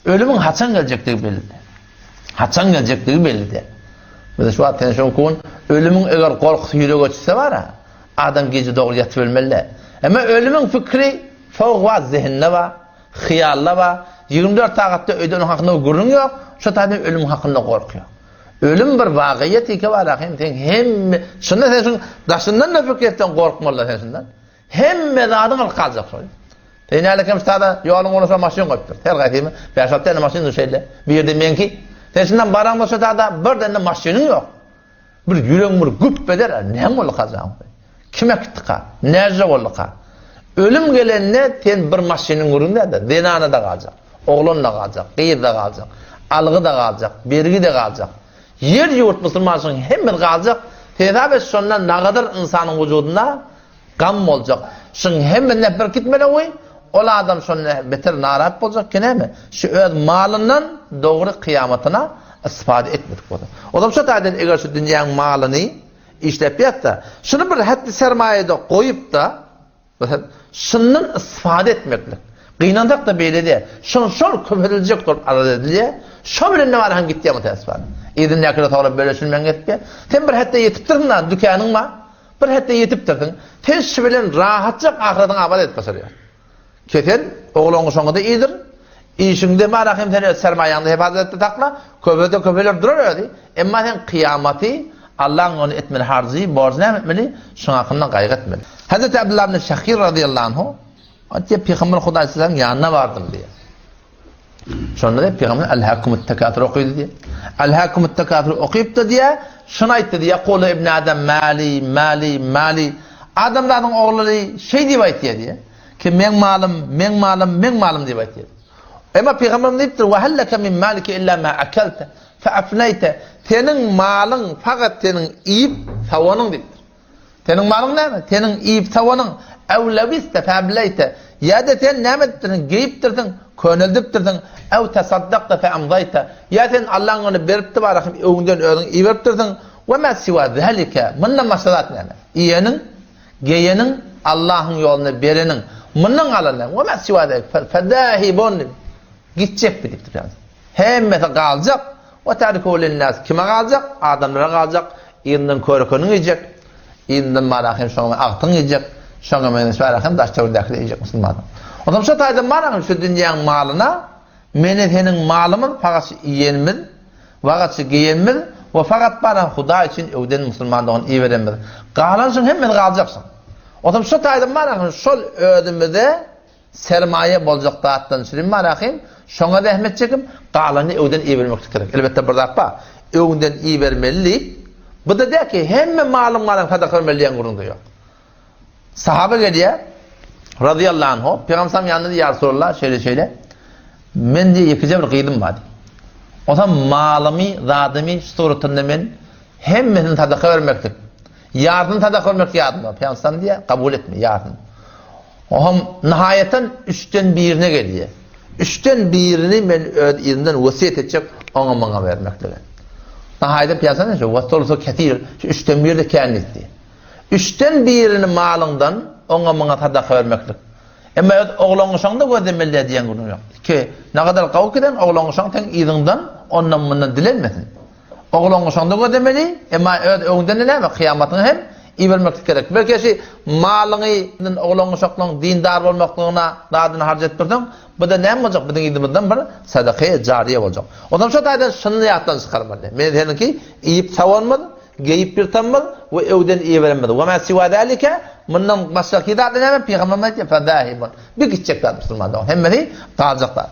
Ölümiň haçan geljekdigi belli däl. Haçan geljekdigi belli däl. Biz şu wagt sen şu gün ölümiň eger gorkusy ýürege düşse bar-a, adam gije dogry ýatyp bilmeli däl. Emma ölümiň pikiri sowuk wagt zehinde bar, hyýalda bar. 24 sagatda öýde onuň hakynda gürrüň ýok. Şo taýdan ölüm hakynda gorky ýok. Ölüm bir wagyýet eke bar hem sen hemme şunda sen şuň daşyndan da pikir etseň gorkmaly sen şundan. Hemme zadyň alyp galjak şol. Sen näle kem ştada ýoluň ugruna maşyn goýupdyr. Her gaýsymy 5-6 tane maşyn dur şeýle. Bir ýerde meňki. Sen şundan baraňda şo tada bir däne maşynyň ýok. Bir ýüregiň bir güp eder, näme boldy kajaň? Kim äkitdika? Näje bolduka? Ölüm gelende sen bir maşynyň gürrüň däl-de, zenana da galjak, oglan da galjak, gyz da galjak, algy da galjak, bergi de galjak. Ýer-ýurt musulmançylygyň hemmesi galjak, hesap et şonda nagadyr ynsanyň wujudynda gam boljak. Şuň hemmesine bir gitmeli goý, ol adam şonda beter narahat boljak ki näme? Şu öz malyndan dogry kyýamatyna istifade etmedik bolsa. Ozal şu taýdan eger şu dünýäň malyny işläp ýatsa, şuny bir hetdi sermaýada goýup-da, Meselem, şundan istifade etmeklik. Gynansak-da beýle däl. Şol şol köpeldiljek bolup alada edilýär. Şo bilen ne bar hem gitýär mutäsifan. Yzyndakylar soňra bölüşilmän gitýär. Sen bir hetde ýetipdirsiň-da, dükanyň bar. Bir hetde ýetipdirsiň. Sen şu bilen rahatjak ahyretiňi abat edip başarýar. Kesel oglan-uşagyňy-da iýdir. Işiňde bar hem sen öz sermaýaňda hefazatda sakla. Köpelse köpeler durar özi. Emma sen kyýamaty Allaň ony etmeli harzy, borjy näme etmeli? Şuň hakynda gaýgy etmeli. Hazreti Abdullah ibn Şahir razyýallahu anhu aýtýar, Pygamber Hudaý siziň ýanyna bardym diýýär. Şonda da Pygamber Elhäkumut tekasür okydy diýýär. Elhäkumut tekasür okypdy diýýär, şuny aýtdy diýýär, Kulu ibn Adam mali, mali, mali. Adamzadyň ogly şeý diýip aýtýar diýýär. Ki meň malym, meň malym, meň malym diýip aýtýar. Emma Pygamberimiz diýipdir, Wa hal leke min malike illa ma akelte fe afneýte. Seniň malyň fakat seniň iýip sawanyň diýipdir. Seniň malyň näme? Seniň iýip sawanyň. Ew lebiste fe ableýte. Ýa-da sen näme edipdirsiň? Geýipdirsiň, köneldipdirsiň. Ew tesaddakte fe amzaýte. Ýa sen Allaň ony beripdi barahym öňden özüň iberipdirsiň. We ma siwa zalike. Mundan başga zat näme? Iýeniň Geýeniň, Allahyň ýolunda bereniň, mundan galan näme? Wa ma siwa zalik fezahibun diýip, gitjek bi diýipdir Pygamber. Hemmesi galjak, wa tarikuhu linnas, kime galjak? Adamlara galjak, yzyndan körekeniň iýjek, yzyndan mara hem şoňa agtyň iýjek, şoňa meňzeş mara hem daş-töwerekdäkiler iýjek musulmanlar. Onsoň şu taýdan mara hem şu dünýäň malyna meni seniň malymyz fakat şu iýenimiz, Wagyzçy geýenmiz we fakat baran Hudaý üçin öwden musulman dogan iberenmiz. Galanşyň hemmesi galjakşyň. Otam şo taýdan barahym şol özümize sermaýa boljak zatdan çürim barahym şoňa zähmet çekip galanyny öwden ibermeklik gerek. Elbetde bir zat bar. Öwden ibermeli diýip bu-da däl ki hemme malyň galan sadaka bermeli diýen gürrüň-de ýok. Sahaba gelýär, razyýallahu anhu, Pygamber sallam ýanynda diýýär, Ýa Resulallah, şeýle-şeýle, men diýýär, ýekeje bir gyzym bar diýýär. Onsoň malymy, zadymy şu suratynda men hemmesini sadaka bermeklik, ýarsyny sadaka bermek ýadymda. Pygamber sallam diýýär, kabul etme, ýarsyny. Oňam nihaýatdan üçden birine gelýär. Üçden birini men öz yzymdan wesýet etjek, oňa maňa bermeklige. Nihaýatdan Pygamber sallam diýýär, Wa kesir, şu üçden biri-de kän diýdi. Üçden birini malyňdan oňa-muňa sadaka bermeklik. Emma öz oglan-uşagyňda gözlemeli diýen gürrüň ýok. Ki, nagadar gowy ki sen oglan-uşagyň seň yzyňdan ondan-mundan dilenmesin. Oglan-uşagyňda gözlemeli, emma öz öňüňden-de näme, kyýamatyňy hem ibermeklik gerek. Belki şi malyňy oglan-uşaklaryň dindar bolmaklygyna zadyny harç edip dursaň, bu-da näme boljak, biziň yzymyzdan bir sadakaýy jariýe boljak. Onsoň şo taýdan şuny ýatdan çykarmaly. Men seniňki iýip sawanmyz, Geýip ýyrtanmyz we öwden iberenmiz. Wa ma siwa zalika, mundan başga hiç zat näme? Pygamberimiz aýtýar, fezahibun. Bir gitjek zat musulman dogan. Hemmesi galjak zat.